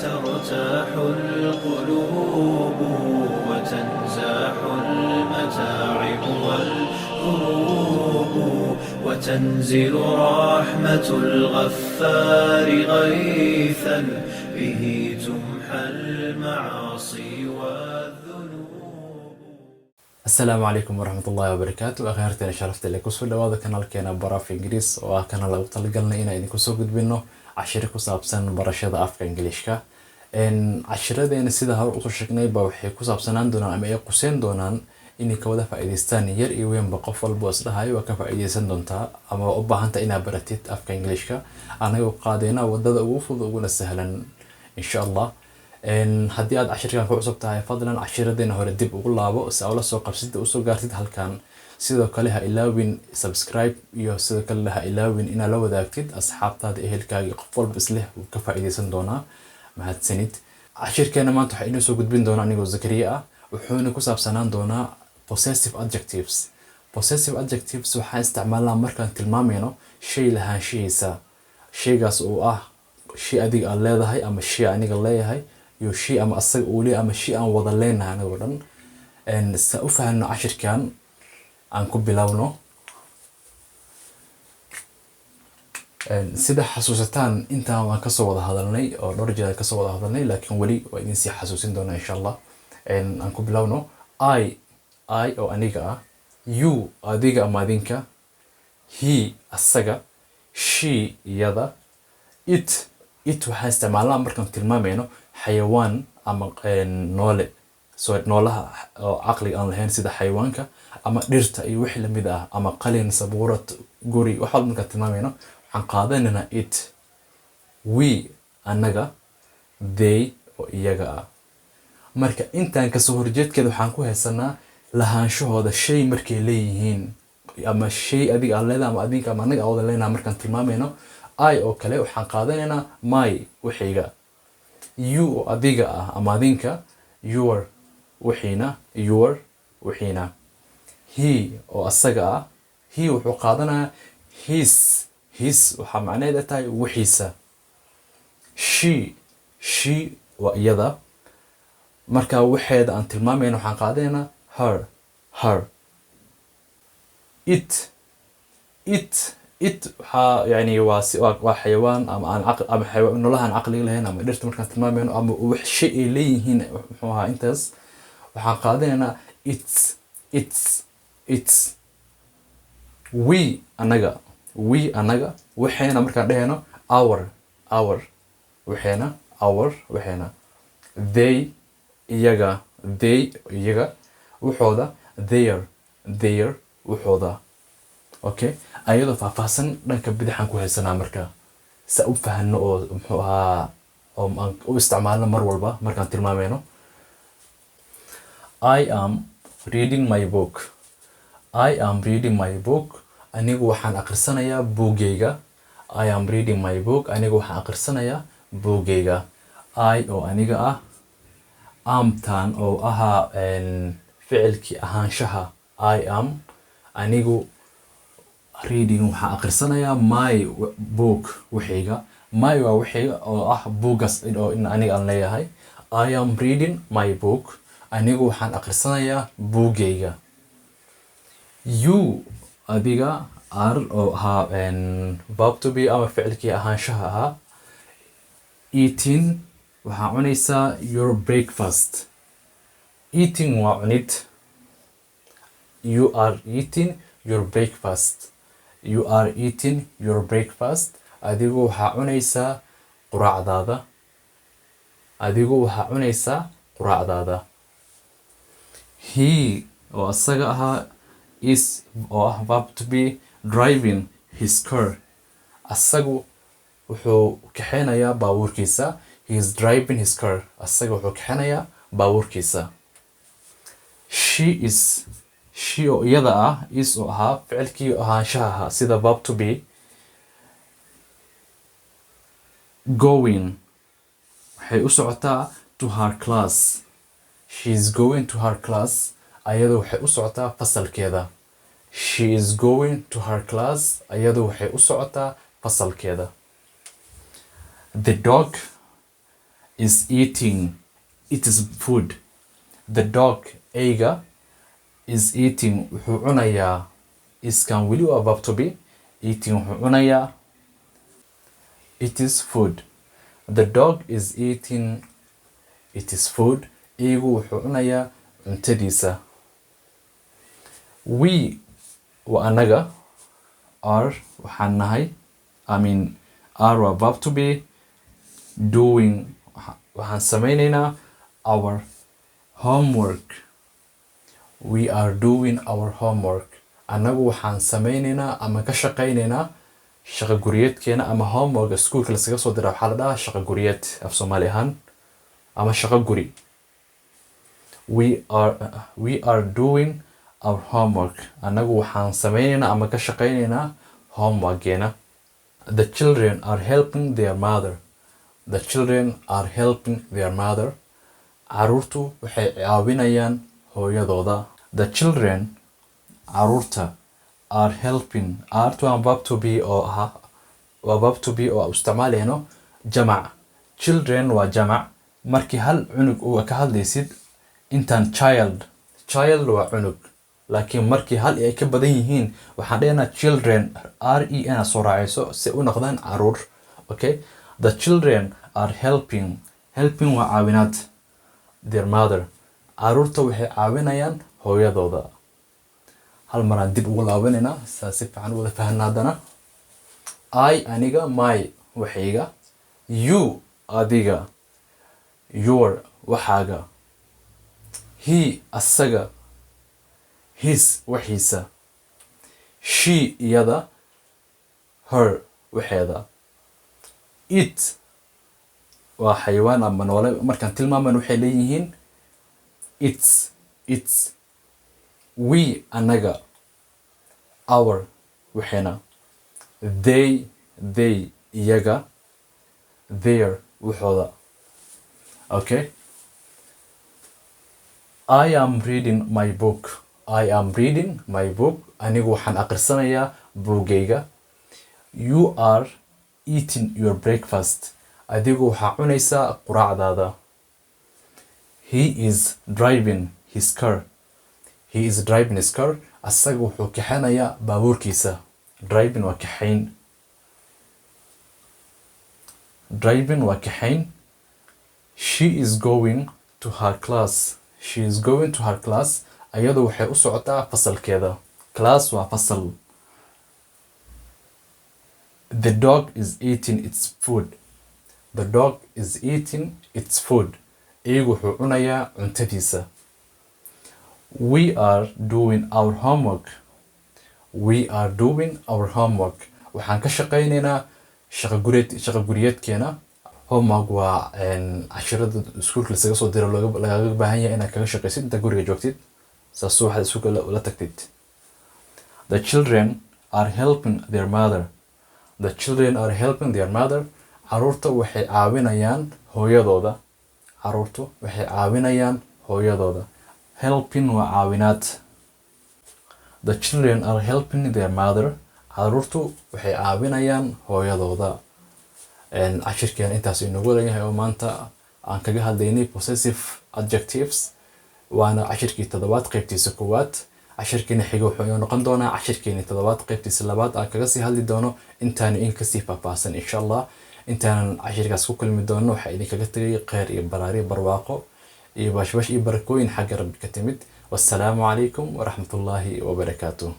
ترتاح القلوب وتنزاح المتاعب والكروب وتنزل رحمة الغفار غيثا به تمحى المعاصي والذنوب. Asalaamu calaykum waraxmatullaahi wabarakaatu. Akhyaarteena sharafta leh, kusoo dhawaada kanaalkeena Baraf Ingiriis, oo ah kanaal lagu talagalnay inaan idinku soo gudbino cashiro ku saabsan barashada afka Ingiliishka. Cashiradeena, sida hore usoo sheegnay ba, waxay ku saabsanaan doonaan ama ay quseyn doonaan inay ka wada faa'iidaystaan yar iyo weynba. Qof walba oo isdhahayo waa ka faa'iidaysan doontaa ama waa u baahanta inaad baratid afka Ingiliishka, anagoo qaadayna wadada ugu fudud uguna sahlan, insha Allah. Haddii aad cashirkan ku cusub tahay, fadlan cashiradeena hore dib ugu laabo si aad ula soo qabsid, usoo gaartid halkan. Sidoo kale ha ilaawin subscribe, iyo sidoo kale ha ilaawin inaad la wadaagtid asxaabtaada, ehelkaaga iyo qof walba isleh wuu ka faa'iidaysan doonaa. Mahadsanid. Cashirkeena maanta waxaa inoo soo gudbin doona anigoo Zakariya ah, wuxuuna ku saabsanaan doonaa possessive adjectives. Possessive adjectives waxaan isticmaalnaa markaan tilmaamayno shay lahaanshihiisa, shaygaas oo ah shay adiga aad leedahay ama shay aniga leeyahay iyo shay ama asaga uu leeyahay ama shay aan wada leenahay anagoo dhan. Sa u fahanno cashirkan, aan ku bilowno. Sida xasuusataan, intaan waan kasoo wada hadalnay oo dhowr jeer kasoo wada hadalnay, laakiin weli waa idin sii xasuusin doonaa, insha Allah. Aan ku bilowno. I oo aniga ah, you adiga ama adinka, he asaga, she iyada, it. It waxaan isticmaalnaa markaan tilmaamayno xayawaan ama noole, so noolaha oo caqliga aan lahayn, sida xayawaanka ama dhirta iyo wixii lamid ah, ama qalin, sabuurad, guri, wax walba markaan tilmaamayno waxaan qaadanaynaa it. We annaga, they oo iyaga ah. Marka intaan kasoo horjeedkeeda waxaan ku haysanaa lahaanshahooda, shay markay leeyihiin ama shay adiga aan leedahay ama adinka ama annaga aan wada leenahay. Markaan tilmaamayno I oo kale, waxaan qaadanaynaa my, wixayga. You oo adiga ah ama adinka, your, wixiina, your, wixiina. He oo asaga ah, he wuxuu qaadanayaa his. His waxaa macnaheeda tahay wixiisa. She, she waa iyada. Marka waxeeda aan tilmaamayno waxaan qaadanaynaa her, her. It, it, it waxaa yani waa si waa xayawaan ama aan caqli ama xayawaan, noolaha aan caqliga lahayn ama dhirta markaan tilmaamayno ama wax shay ay leeyihiin, muxuu ahaa intaas, waxaan qaadanaynaa its, its, its. We anaga, we anaga, waxayna markaan dhehayno our, our, waxayna, our, waxayna. They iyaga, they iyaga, waxooda their, their, waxooda. Okay, ayadoo faahfaahsan dhanka bidixaan ku haysanaa. Marka sa u fahano oo muxuu ahaa oo aan u isticmaalno mar walba markaan tilmaamayno. I am reading my book. I am reading my book. Anigu waxaan akhrisanayaa buuggayga. I am reading my book. Anigu waxaan akhrisanayaa buuggayga. I oo aniga ah, amtan oo ahaa ficilkii ahaanshaha, I am anigu, reading waxaan akhrisanayaa, my book waxayga, my waa waxayga oo ah buuggaas oo in aniga aan leeyahay. I am reading my book. Anigu waxaan akhrisanayaa buuggayga. You adiga, are oo ahaa verb to be ama ficilkii ahaanshaha ahaa, eating waxaa cunaysaa, your breakfast. Eating waa cunid. You are eating your breakfast. You are eating your breakfast. Adigu waxaa cunaysaa quraacdaada. Adigu waxaa cunaysaa quraacdaada. He oo asaga ahaa, is oo ah verb to be, driving his car. Asagu wuxuu kaxeynayaa baabuurkiisa. He is driving his car. Asaga wuxuu kaxeynayaa baabuurkiisa. She is, she oo iyada ah, is oo ahaa ficilkii ahaanshaha ahaa sida verb to be, going waxay u socotaa, to her class. She is going to her class. Ayadu waxay u socotaa fasalkeeda. She is going to her class. Ayadu waxay u socotaa fasalkeeda. The dog is eating its food. The dog, eyga, is eating, wuxuu cunayaa. Iskan weli waa verb to be. Eating, wuxuu cunayaa, it is food. The dog is eating its food. Eygu wuxuu cunayaa cuntadiisa. We waa anaga. Are, waxaan nahay. I mean, are waa verb to be. Doing, waxaan sameyneynaa, our homework. We are doing our homework. Anagu waxaan sameyneynaa ama ka shaqeyneynaa shaqo guriyeedkeena, ama homework iskuulka lasaga soo dira waxaa la dhahaa shaqo guriyeed af Soomaali ahaan, ama shaqo guri. We are doing our homework. Anagu waxaan sameyneynaa ama ka shaqeyneynaa homeworkeena. The children are helping their mother. The children are helping their mother. Caruurtu waxay caawinayaan hooyadooda. The children, caruurta, are helping. Are waa verb to be oo ah, waa verb to be oo aan isticmaalayno jamac. Children waa jamac. Markii hal cunug uu ka hadlaysid intaan, child, child waa cunug, laakiin markii hal ay ka badan yihiin waxaan dhehnaa children, r e n soo raacayso si u noqdaan caruur. Okay, the children are helping. Helping waa caawinaad. Their mother, caruurta waxay caawinayaan hooyadooda. Hal maraan dib ugu laabanaynaa saa si fiican u wada fahanna haddana. I, aniga, my, waxayga, you, adiga, your, waxaaga, he, asaga, his, waxiisa, she, iyada, her, waxeeda. It waa xayawaan ama noole markaan tilmaaman waxay leeyihiin its, its. We, anaga, our, waxayna, they, iyaga, their, waxooda. Okay. I am reading my book. I am reading my book. Anigu waxaan akhrisanayaa buugayga. You are eating your breakfast. Adigu waxaa cunaysaa quraacdaada. He is driving his car. He is driving his car. Asaga wuxuu kaxaynayaa baabuurkiisa. Driving waa kaxayn. Driving waa kaxayn. She is going to her class. She is going to her class. Ayadu waxay u socotaa fasalkeeda. Class waa fasal. The dog is eating its food. The dog is eating its food. Eygu wuxuu cunayaa cuntadiisa. We are doing our homework. We are doing our homework. Waxaan ka shaqaynaynaa shaqo gureed, shaqo guriyeedkeena. Homework waa cashirada iskuulka lasaga soo diro, lagaga baahan yahay inaad kaga shaqaysid inta guriga joogtid, saas waxaad iskuulka la tagtid. The children are helping their mother. The children are helping their mother. Caruurta waxay caawinayaan hooyadooda. Caruurtu waxay caawinayaan hooyadooda. Helping waa caawinaad. The children are helping their mother. Caruurtu waxay caawinayaan hooyadooda. Cashirkeena intaas inoogu leeyahay oo maanta aan kaga hadlaynay possessive adjectives, waana cashirkii toddobaad qaybtiisa koowaad. Cashirkeena xiga wuxuu inoo noqon doonaa cashirkeeni toddobaad qaybtiisa labaad, aan kaga sii hadli doono intaani in kasii faahfaahsan, insha Allah. Intaanan cashirkaas ku kulmi doono, waxaa idinkaga tegay kheyr iyo baraari, barwaaqo iyo bashbash iyo barakooyin xagga Rabbi ka timid. Wassalaamu calaykum waraxmatullaahi wabarakaatuh.